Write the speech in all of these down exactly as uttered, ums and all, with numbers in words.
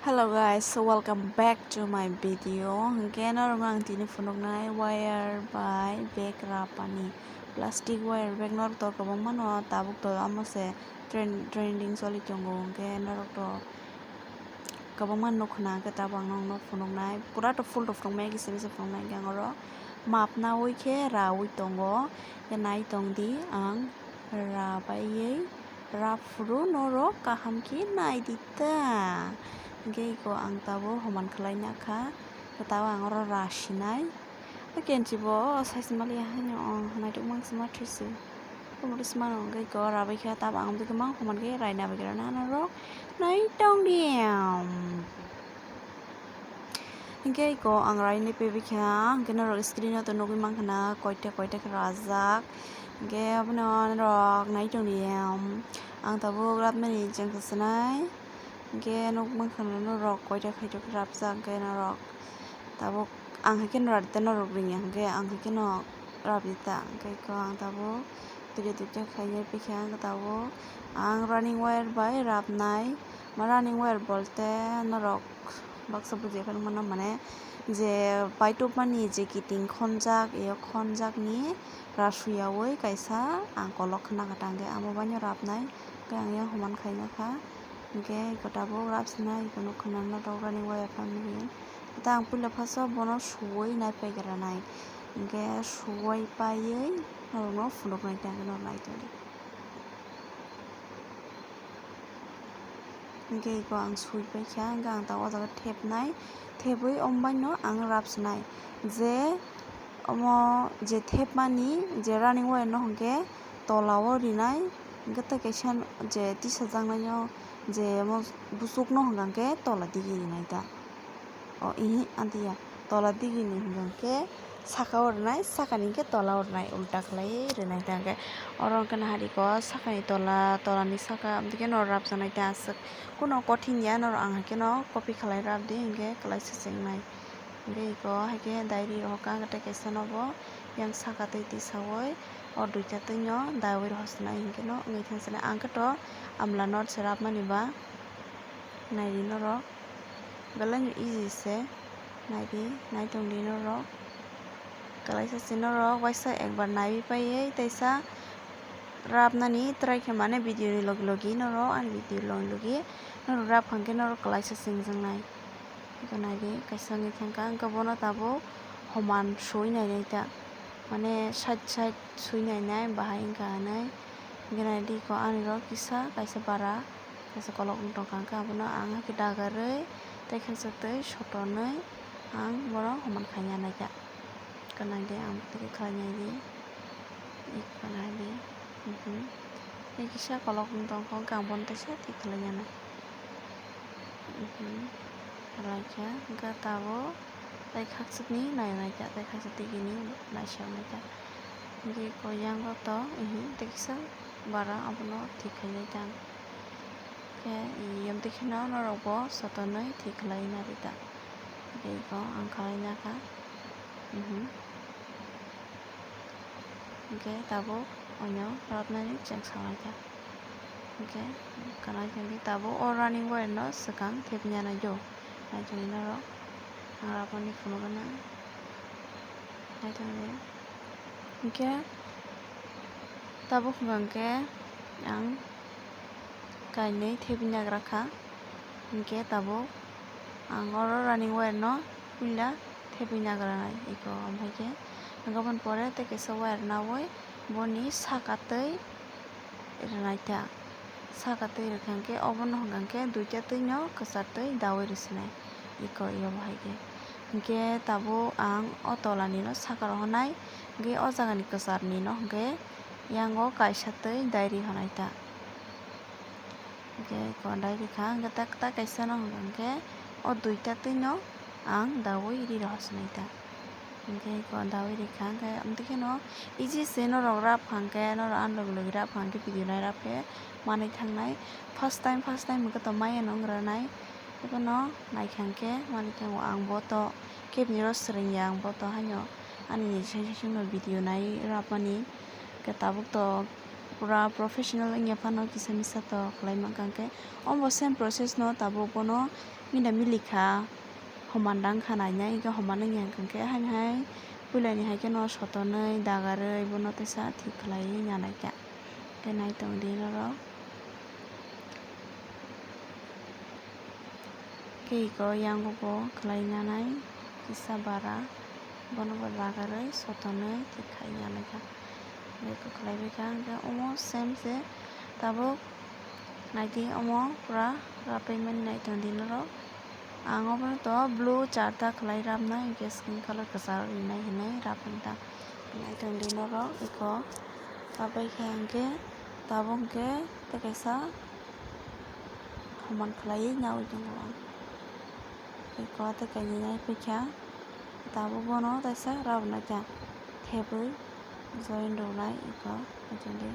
Hello guys, so welcome back to my video. Hwnkhe norokno ang tini phunuknai wire bai bag rapani. Plastic wire bag norok to kwbangma no tabuk to amo se trend-, trending choli tongo, hwnkhe norok to kwbangma nukho na hwnkhe tabuk ang norokno phunuknai. Pura to full to phunukmaya kisa misa phunuknai hwnkhe ang oro map nawi khe rawi tongo. Hwnkhe nai tongdi ang rabaiwi. Raphuru norok kaham khe nai di ta. Hwnkhe iko ang tabuk homan khlai na kha. Tabuk ang oro ra sinai. O kenchi bo size mali ya haino, o naithok mang sima thwisu. Omo twi sima hwnkhe iko rabai kha, tabuk ang bwkhe mang homan khe raina bai khe rana norok nai tong di. Hwnkhe iko ang raini pebikha, hwnkhe norok screen o to nugwi mankha na koita koita khe rajak. Hwnkhe abono norok nai tongdi, ang tabuk rapmani chengkha sinai. Hwnkhe nuk mankha na norok koita khaito khe rapjak, hwnkhe norok tabuk ang hai kheno radi ta norok ringya, hwnkhe ang hai kheno rapdi ta, hwnkhe iko ang tabuk. Twi twi khe khainai pikha ang tabuk. Ang running wire bai rapnai. Ma running wire bolte norok baksa bujiya phano mano, mane je paitupmani je kiting khonjak, eyo khonjakni rasuyawi kaisa ang kolok khna kha tangkhe amo baino rapnai. Tei ang yang homan khaina kha. Hwnkhe iko tabuk rapsinai iko nukha nang norok running wire phano ring. Tei ang puila first o bono suwi nai paigra nai. Hwnkhe suwai paiwi norokno phunuknai tei ang norok nai tongdi. Hwnkhe iko ang sui paikha, hwnkhe ang tabuk o jaga thepnai, thepwi omo baino ang rapsinai. Je omo je thepmani je running wire no hwnkhe tola o rinai, hwnkhe tei kaisa je tisajaknaino je omo bwswkno hwnkha hwnkhe tola digi rinai ta. O, ihi, antiya, tola digini hwnkha hwnkhe saka o rwnai, sakani hwnkhe tola o rwnai, ulta khlaiwi rwnai ta hwnkhe. Oro hwnkhe nahari ko sakani tola, tolani saka, amtwikhe norok rapjaknai ta aswk. Kuno kothin ya, norok ang haikhe no copy khlai rapdi, hwnkhe kwlaisa chengnai. Hwnkhe iko haikhe diary rohorkha, tei kaisa no bo yang saka twi tisawi o duita twino dawi rohorsinai, hwnkhe no wngwi thangsinai. Ang khe to amla not se rapmani ba naidi norok. Belai no easy se, naidi, naitongdi norok. Kwlaisa se norok waisa ekbar naiwi paiwi teisa rapnani try khe mane video ni logi logi norok ani video ni logi logi norok rap hwnkhe norok kwlaisa se wngjaknai. Eko naidi kaisa wngwi thangkha, hwnkhe bono tabuk homan sui nainai ta, mane side side sui nainai bahai wngkha hinwi. Hwnkhe naidi eko ani rok kisa kaisa bara. Kaisa kolok wng tongkha, hwnkhe abono ang haikhe dagarwi tei khaksa twi sotonwi ang bono homan khaina naikha. Kwnai de ang tei khlainai di, kwnai di, mhm. Tei kisa kolok wng tongkha, hwnkhe ang bono teisa thik khlaina nai, mhm. Khlaikha, hwnkhe tabuk tei khakchukni nai naikha, tei khakchuk digini naisok naikha. Hwnkhe eko yang o to, mhm, tei kisa bara abono thik khainai ta ang. Khe, yamtwi kheno norokbo sotonwi thik khlai narita. Tei bo ang khlai nakha. Mhm. Hwnkhe tabuk oino rapnani chengsa naikha. Hwnkhe, kanai hwnkhe tabuk o running wire no swkang thepya naio. Naitongdi norok, ang rapmani phunukgana. Naitongdi. Hwnkhe, tabuk hwnkha hwnkhe ang kainwi thepwi nagra kha, hwnkhe tabuk ang oro running wire no puila thepwi nagra nai eko, omo hai khe hwnkhe aboni pore tei kaisa wire nawi boni saka twi rwnaita, saka twi rwkha hwnkhe obono hwnkha hwnkhe duita twino kwchar twi dawi rwsinai eko, iyabo hai khe. Hwnkhe tabuk ang o tola nino saka rohornai, hwnkhe o jaga ni kwchar nino hwnkhe yango kaisa twi dairy honaita. Hwnkhe eko dairy kha, hwnkhe tak tak kaisa no hwnkha hwnkhe o duita twino ang dawi ri rohor sinaita. Hwnkhe eko dawi rikha, hwnkhe amtwi kheno easy se norok rap hwnkhe norok ani logi logi rap hwnkhe video nai rap khe manwi thangnai. First time, first time hwnkhe to maya no wngranai. Ebono naikha hwnkhe manwi thango, ang bo to kebini oro swrwngya, ang bo to haino ani niji saichung no video nai rapmani. Hwnkhe tabuk to pura professional wngya phano kisa misa to khlai mankha, hwnkhe omo same process no tabuk bono Mina milikha, homan dang kha nainai, hwnkhe homan wngya hwnkhe haino hai puilani hai kheno sotonwi dagarwi bono teisa thik khlaiwi nanaikha. Khe nai tongdi norok. Khe iko yango bo khlai nanai kisa bara, bono bo dagarwi sotonwi thik khai nanaikha. Iko khlaibaikha, hwnkhe omo same se tabuk. Naidi omo pura rapwi mani nai tongdi norok. Ang obono to blue charta khlai rapnai, hwnkhe skin colour kwcharo rinai hinwi rapnai ta. Nai tongdi norok iko. Abai khe hwnkhe tabuk hwnkhe tei kaisa homan khlaiwi naui tongo ang. Iko tei kainwi nai paikha. Tabuk bono teisa rap naikha thebwi join rwnai iko naitongdi.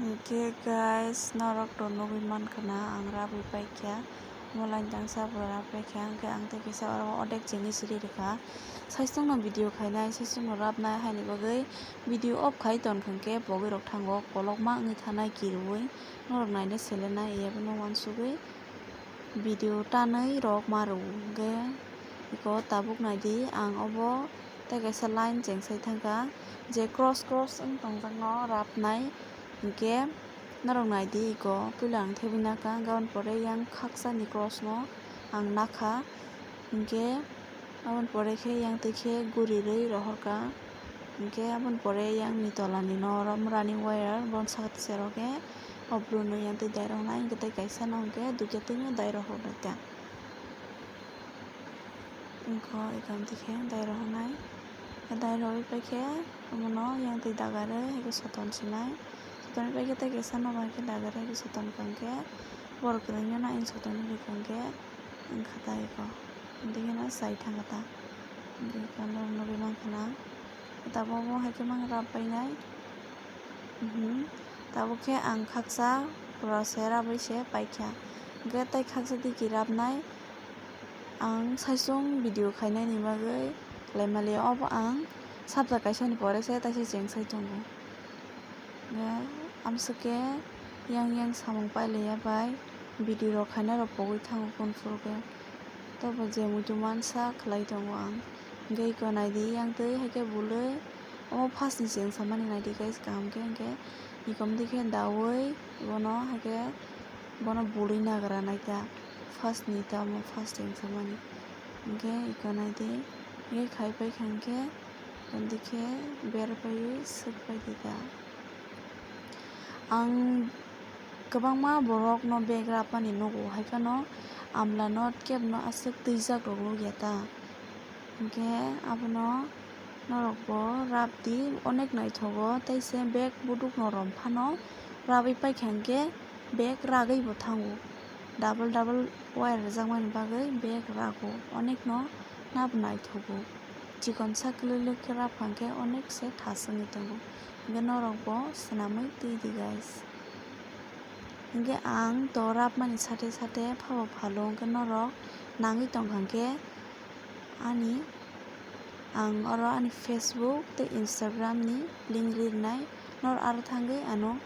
Hwnkhe guys, norok to nugwi mankha na, ang rabwi paikha. Omo line tangsa bo rap paikha, hwnkhe ang tei kisa oro odek chengwi siri rwkha. Saichungno video khainai, saichungno rapnai haini bagwi video off khai tonkha, hwnkhe pogwi rok thango, kolokma wngwi thanai kirui. Norok naina selenai, iyabo no uansugwi video tanwi rok ma rw hwnkhe iko tabuk naidi ang obo tei kaisa line chengsai thangkha je cross cross wng tongjakno rapnai hwnkhe norok naidi iko puila ang thebwi nakha hwnkhe aboni pore yang khaksa ni cross no ang nakha hwnkhe. Aboni pore khe yang twi khe guri rwi rohorkha. Hwnkhe aboni pore yang ni tola ni no oro running wire bono saka tisero khe o bru no yang twi dai rohornai hwnkhe tei kaisa no hwnkhe dukya twi no dai rohornai ta. Wngkha ekam twi khe dai rohornai. Dai rohorwi pai khe omono yang twi dagarwi hai khe soton sinai. Soton pai khe tei kaisa no bai khe dagarwi hai khe soton kha hwnkhe borok kwrwngno no ayang soton rwkha hwnkhe. Wngkha ta eko. Hwnkhe no chai thangkha ta. Hwnkhe eko norok nugwi mankha na. Tabuk omo hai khe mang rap painai. Mhm. Tabuk khe ang khaksa pura se rabwi se paikha. Hwnkhe tei khaksa twi kirapnai. Ang saichung video khainani bagwi khlai maliya. Obo ang sabja kaisani pore se taisa chengsai tongo. Hwnkhe amswk khe yang yang samung pailaiya bai video rok khaina rok pogwi thango kunu phuru khe. Tobo je muitu mansa khlai tongo ang. Hwnkhe eko naidi yang twi hai khe bului omo first ni chengsamani naidi guys kaham khe hwnkhe eko wngdi khe daui bono hai khe bono bului nagra naita first ni ta omo first chengsamani. Hwnkhe eko naidi hwnkhe khai paikha hwnkhe tondikhe berapaiwi swk paidi ta. Ang kwbangma borokno bag rapmani nugo, hai phano amlano kebno aswk twijak rok nukya ta. Hwnkhe abono norokbo rapdi, onek naithogo, tei se bag budukno rom phano rabwi paikha hwnkhe bag ragwibo thango. Double double wire rwjakmani bagwi bag rago, onekno nabo naithogo. Chikonsa kwlwi lwkhe rapha hwnkhe onek se thas wngwi tongo. Hwnkhe norokbo swnamwi twi di guys. Hwnkhe ang to rapmani sate sate phabo phalo hwnkhe norok nangwi tongkha hwnkhe ani, ang oro ani Facebook tei Instagram ni link rinai, nor aro thangwi ano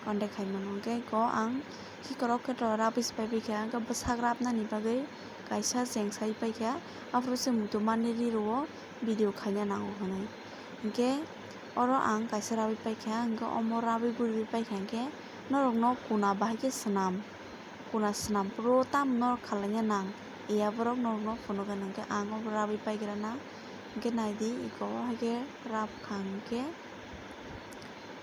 contact khai mano. Hwnkhe ko ang khikorok khe to rabwi se pai paikha, hwnkhe bwsak rapnani bagwi kaisa chengsai paikha, aphuru se muitu manwi ri rwo video khaina nango hwnwi. Hwnkhe oro ang kaisa rabwi paikha, hwnkhe omo rabwi guriwi paikha hwnkhe norokno kuna bahai khe swnam. Kuna swnam phuru tamo norok khalaina nang, iya borok norokno phunukgwi nangkhe ang obo rabwi paigra na, hwnkhe naidi iko o haikhe rab kha hwnkhe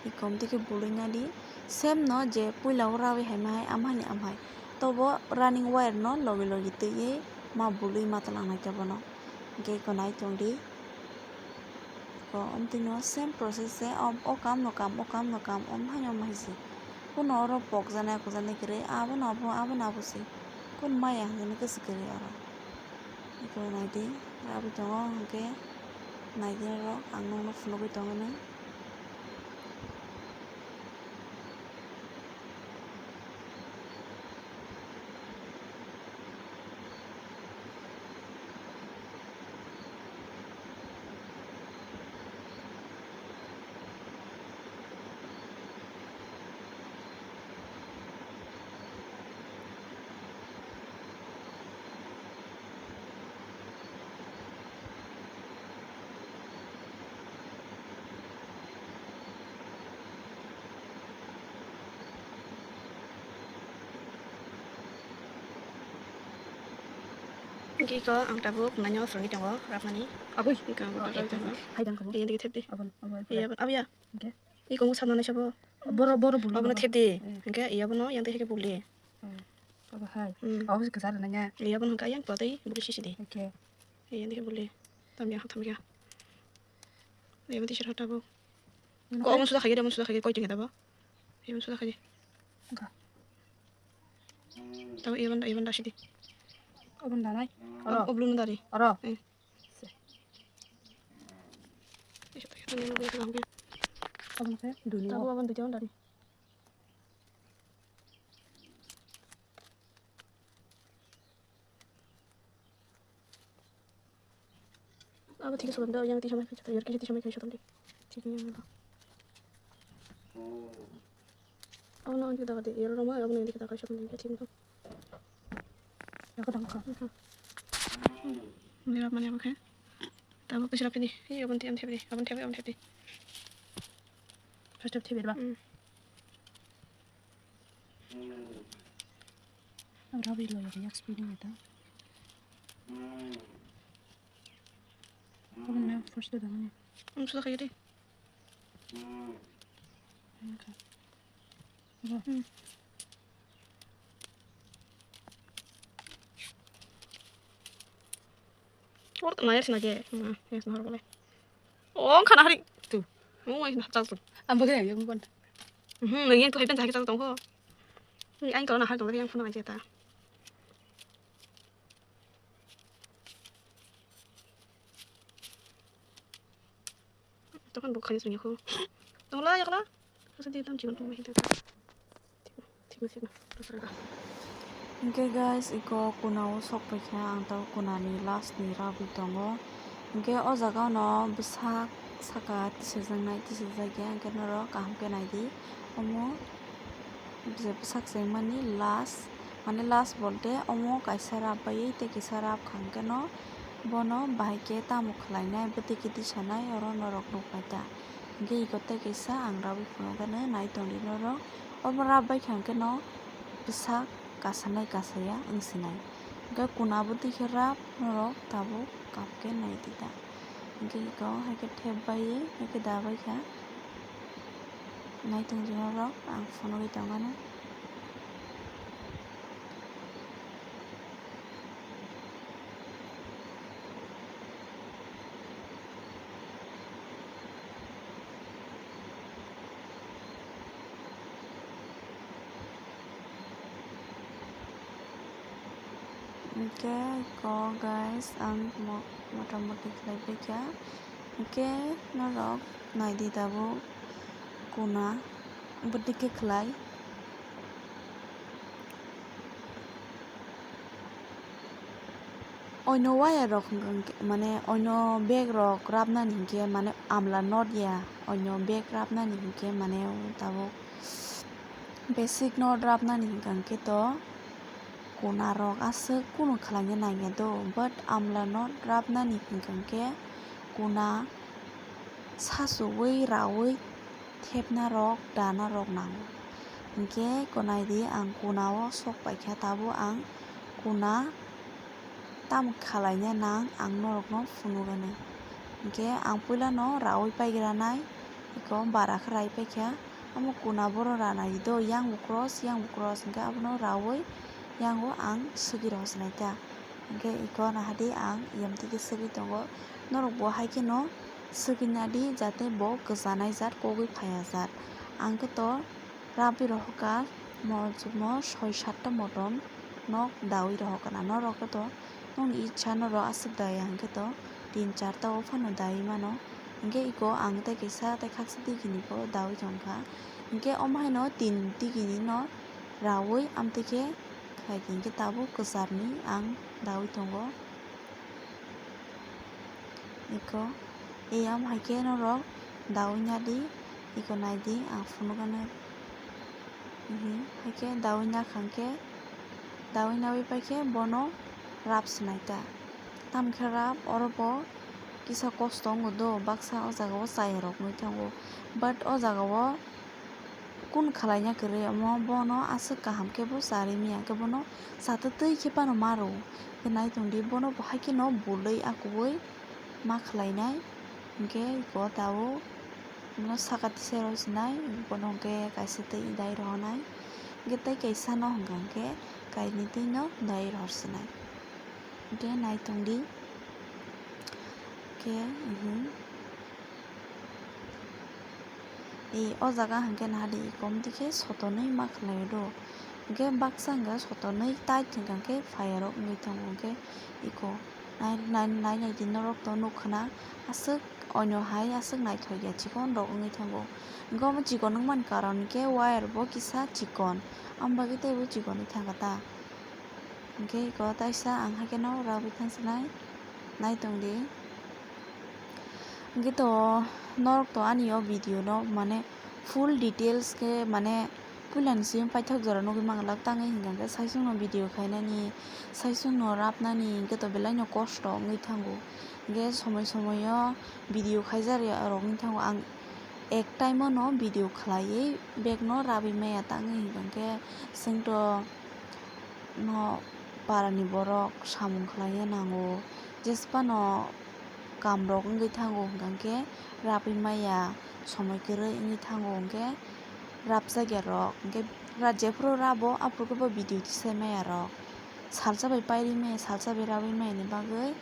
iko omtwi khe bului nadi, same no je puila o rabwi haima hai amhani amhai tobo running wire no logi logi twiwi ma bului ma twlang nai khe bono, hwnkhe iko nai tongdi. Ko omtwino same process se, o, o kam no kam, o kam no kam, om hai no om hai se. Kuno oro pokjana, kujana kwrwi, abono abo, abono abo se. Kun maya hwnjani kwswk kwrwi oro. Iko naidi, rabwi tongo, hwnkhe naidi oro, ang nokno phunugwi tongo nw. Hwnkhe iko ang tabuk naino phwrwngwi tongo, rabmani. Aboi. Iko ang Oh, tabuk eh, tongo. Hai dang kamo. Iya, dikhe thep di. Abon, abon, Iya, abon. Abia. Hwnkhe? Iko mung sabnani sabo. Boro, boro buli Abono mano. Thep di. Eh. Hwnkhe iya bono yang tei hwnkhe buli. Hmm. Abo hai. Hmm. Abo se kwchar nanya. Iya bono hwnkhe yang totei buli sisi di. Oke. Iya, dikhe buli. Tamya, tamya. Iya, mati sir hota bo. Ko, omo suda khagi, omo suda khagi, koi tingga tabo. Iya, omo suda khagi. Oke. Tabo iya banda, iya banda sidi. Obo danai. Oro. Obo lunu dari. Oro. Eh. Obo khe duni. Tabo obo dui jabon dari. Abo thik sotom da, yang tisa mai khaisa, yang kisa tisa mai khaisa sotom di. Thik ni yang. Abo no ang daga de, yero roma, abo no ang daga khaisa sotom di, thik no. Abo dang kha. Ni rap mani abo khe. Tabo kisa rap di. Hi abo thik, abo thik di. Abo thik, abo thik di. First of thik ba. Hmm. Rabi lo ya, yak speeding ya ta. Obo na first da mani. Ang sudah kaya deh. Oke. Obo. Hmm. Or na yes na ge. Na yes na hor bole. Oh, khana hari tu. Oh, yes na chal tu. Ang bagay ya, yung kon. Hmm, nang yang tu hai pen thaki chal tong ko. Ni ain to na har tong yang phone aje ta. Tokon bo khani sungya ko. Tongla yakla. Asa di tam chikon tong mai ta. Thik thik thik. Hwnkhe guys, iko kuna o sok paikha, ang tabo kuna ni last ni rabwi tongo. Hwnkhe o jaga no bwsak saka tisajaknai, tisajakya, hwnkhe norok kaham khe naidi. Omo je bwsak chengmani last, mane last bolte omo kaisa rap bai tei kisa rap kha hwnkhe no bono bahai khe tamo khlainai, bwtwi khe tisanai, oro norok nuknai ta. Hwnkhe iko tei kisa ang rabwi phunukgano nai tongdi norok. Omo rap bai kha hwnkhe no bwsak kasanai kasaya wng sinai. Hwnkhe kuna bwtwi khe rap norok tabuk kap khe naidi ta. Hwnkhe iko hai khe thep bai hai khe da bai kha. Nai tongdi norok, ang phunugwi tongmano. Hwnkhe ko guys, ang mo-, mota moti khlai baikha. Hwnkhe norok naidi tabuk kuna bwtwi khe khlai. Oino wire rok hwnkhe, mane oino bag rok rabnani hwnkhe mane amla not ya, oino bag rabnani hwnkhe mane tabuk basic not rabnani hwnkhe to kuna rok aswk kunu khlaina nangya do, but amla not rabnani hwnkhe kuna sachuwi rawi thepna rok dana rok nango. Hinkhe iko naidi, ang kuna o sok paikha, tabuk ang kuna tamo khwlaina nang ang norokno phunukgani. Hinkhe ang puilano raui paigranai, iko bara khe rai paikha, omo kuna borok ranai do, yang bo cross, yang bo cross, hinkhe abono raui yango ang swkirok swnaikha. Hinkhe iko nahadi ang yamtwi khe swgwi tongo, norokbo hai kheno swgwi nadi, jate bo kwchanai jat kogwi phaiya jat. Ang khe to Rabi rohorkha, mo, mo soi satta motom nok dawi rohorkha na, norok khe to nokni icha norok aswk daya hinkhe to tin charta o phano dawi mano. Hinkhe iko ang tei kaisa tei khaksa digini bo dawi tongkha. Hinkhe omo haino tin digini no rawi amtwi khe khaidi hinkhe tabuk kwcharni ang dawi tongo. Iko, eyam hai khe norok dawi nadi, iko naidi, ang phunukgani. Mhm, hai khe dawi nakha khe, dawi nawi pai khe bono rap swnai ta. Tamo khe rap oro bo kisa kosto wngo do, baksa o jaga o chaya rok wngwi thango, but o jaga o kunu khwlaina kwrwi, omo bono aswk kaham khe bo charwi manya, hwnkhe bono chatwi twi khe phano ma rw. Hwnkhe nai tong di, bono bo hai kheno bwlwi akugwi ma khwlainai, hwnkhe iko tabuk bono saka tisai rw sinai, bono hwnkhe kaisa twi dai rw nai, hwnkhe tei kaisa no hwnkha hwnkhe kainwi twi no dai rw sinai, hwnkhe nai tong di khe, mhm. E, o jaga hwnkhe naha di, komti khe sotonwi ma khwlaio do. Hwnkhe baksa hwnkhe sotonwi tight hwnkha khe fire rok wngwi thango, hwnkhe iko nai, nai, nai, nai di norok to nuk khna, aswk oino hai aswk naithok ya, chikon rok wngwi thango. Hwnkhe omo chikon wngmani karon hwnkhe wire bo kisa chikon, amo bagwi teibo chikon wngwi thangkha ta. Hwnkhe iko taisa ang haikhe no rabwi thangsinai, nai tong di. Hwnkhe to norok to ani o video no mane full details khe mane puilani simi paithak jora nugwi manglak, tangwi hwnkha khe saichung no video khainani, saichung no rapnani hwnkhe to belai no kosto wngwi thango. Hwnkhe somoi somoi o video khaijakya rok wngwi thango, ang ek time o no video khlaiwi bag no rabwi maya, tangwi hwnkha khe chwng to no parani borok samung khlaiya nango, jesphano kamrok wngwi thango hwnkha khe rabwi maya, somoi kwrwi wngwi thango hwnkhe rabjakya rok, hwnkhe ra-, jephuru rabo aphuru khe bo video tisai maya rok, salsa bai pairwi maya, salsa bai rabwi maya ni bagwi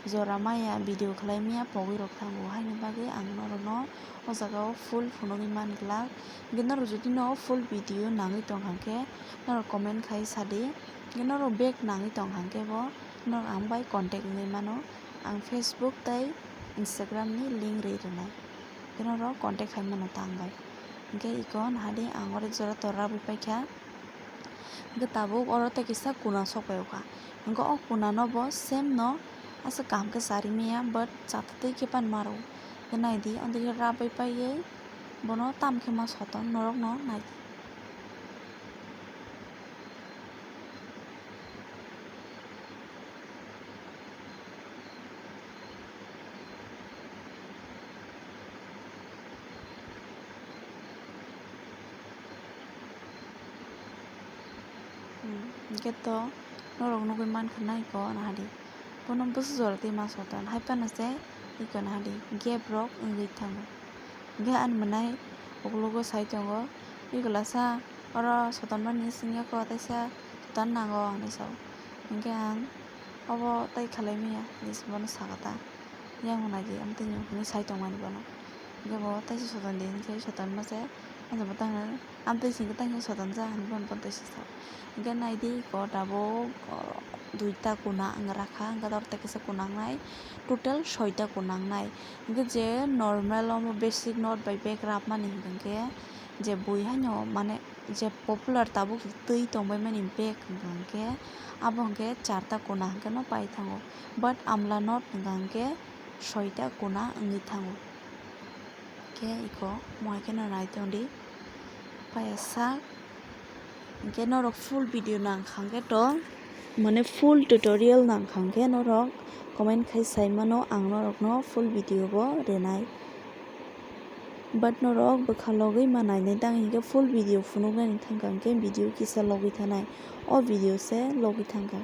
jora maya video khlai maya pogwi rok thango, haini bagwi ang norokno o jaga o full phunugwi man glak. Hwnkhe norok jodi no full video nangwi tongkha khe norok comment khai sadi. Hwnkhe norok bag nangwi tongkha khe bo norok ang bai contact wngwi mano. Ang Facebook tei Instagram ni link rwi rwnai. Hwnkhe norok contact khai mano ta ang bai. Hwnkhe iko nahadi ang oro jora tor rabwi paikha. Hwnkhe tabuk oro tei kisa kuna sok pai o kha. Hwnkhe o kuna no bo same no aswk kaham khe charwi maya, but chatwi twi khe phano ma rw. Hwnkhe nai di, o digi rabwi paiwi bono tamo khe ma soton norok no nai di. Hmm, hwnkhe to norok nugwi mankha na iko nahadi. Bono bwswk jora twi ma soton, hai phano se iko nahadi gap rok wngwi thango. Hwnkhe ani mwnai uklogo sai tongo, "Iko lasa, oro sotonmani simi oko teisa soton nango," hinwi sao. Hwnkhe ang, "Obo tei khlai maya," hinwi se bono sakha ta. Yang hwnai di, amtwino hwnwi sai tongmani bono. Hwnkhe bo teisa soton di hinwi sai sotonma se, "Ano bo tangna, amtwi singkhe tangkhe sotonjak," hinwi bono, bono teisa sao. Hwnkhe nai di, iko tabuk, o, duita kuna wng rakha, hwnkhe oro tei kisa kuna wngnai, total soita kuna wngnai. Hwnkhe je normal omo basic note bai bag rapmani hwnkhe je bui haino mane je popular tabuk twi tongbaimani bag hwnkha hwnkhe abo hwnkhe charta kuna hwnkhe no pai thango, but amla note hwnkha hwnkhe soita kuna wngwi thango. Khe iko mohai kheno nai tongdi paiya sak. Hwnkhe norok full video nangkha hwnkhe to, mane full tutorial nangkha hwnkhe norok comment khai sai mano, ang norokno full video bo rwnai. But norok bwkha logwi ma nainai, tang hinkhe full video phunuknani thangkha, hinkhe video kisa logwi thanai, o video se logwi thangkha.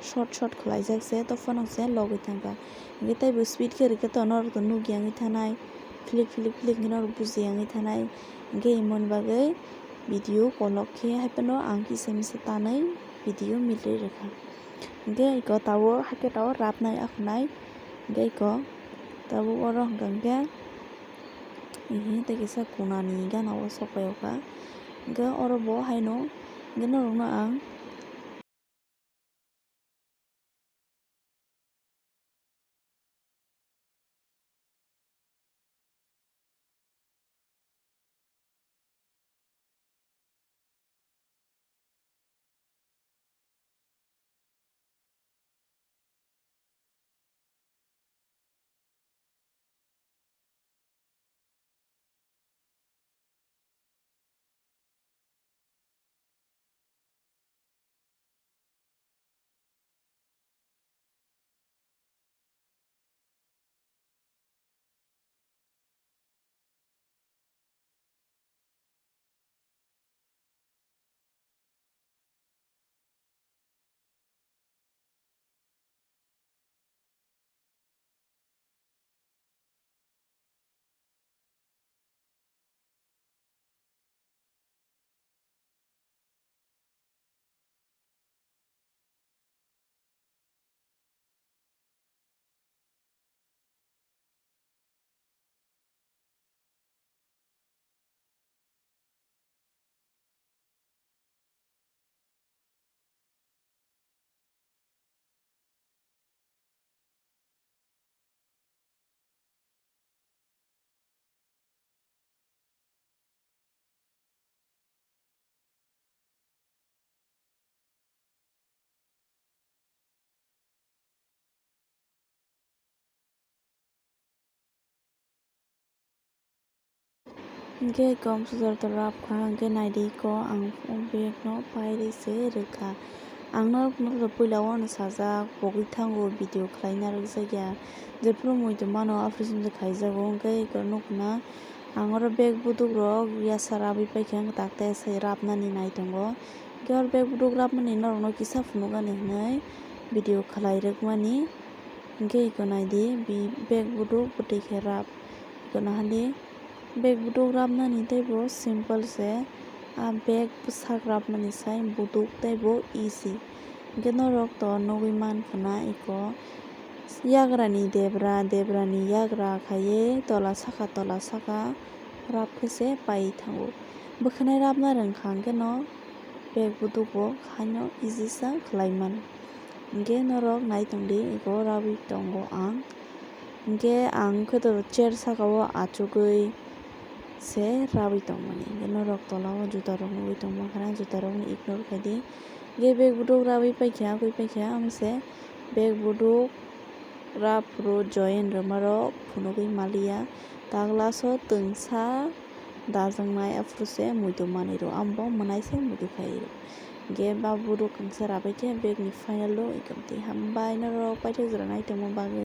Short short khwlaijak se, to phano se logwi thangkha. Hinkhe teibo speed khe rwkhe to norok to nukya wngwi thanai, philik philik philik hinkhe norok bujiya wngwi thanai. Hinkhe imoni bagwi video kolok khe haiphano ang kisa misa tanwi video milwi rwkha. Hinkhe iko tabuk hakhe tabuk rapnai akhunai. Hinkhe iko tabuk oro hwnkha hinkhe, hinkhe tei kisa kunani gana o sok pai o kha. Hinkhe oro bo haino hinkhe norokno ang Hinkhe iko amsajak to rap kha, hinkhe naidi iko ang o bag no pairwi se rwkha. Ang norokno puila o ano sajak, pogwi thango video khlaina rwkjakya. Jephuru muitu mano aphuru se kaijago, hinkhe iko nukna ang oro bag buduk rok yasa rabwi paikha, wngkha takte se rapnani naitongo. Hinkhe oro bag buduk rapmani norokno kisa phunuknani hinwi video khlai rwkmani. Hinkhe iko naidi, bi bag buduk bwtwi khe rap. Iko nahali bag buduk rapnani teibo simple se. A bag bwsak rapmani sai buduk teibo easy. Hinkhe norok to nugwi mankha na iko yagrani debra, debrani yagra khaiwi tola saka, tola saka rap khe se pai thango. Bwkhanai rapna rwngkha hinkhe no bag buduk bo haino easy sa khlai mano. Hinkhe norok naitongdi, iko rabwi tongo ang. Hinkhe ang khe to chair saka o achugwi se rabwi tongmani. Hinkhe norok tola o juta rok nugwi tongma khana, juta rok no ignore khaidi. Hinkhe bag buduk rabwi paikha, abwi paikha, amse bag buduk rap phuru join rwma rok phunugwi maliya. Taglaso twngsa dajaknai aphuru se muitu manwi rw, amo bo mwnai se muitu khai rw. Hinkhe ba buduk kangsa rabai khe bag ni final o ikamtwi. Hambai norok paithak jora naitongma bagwi.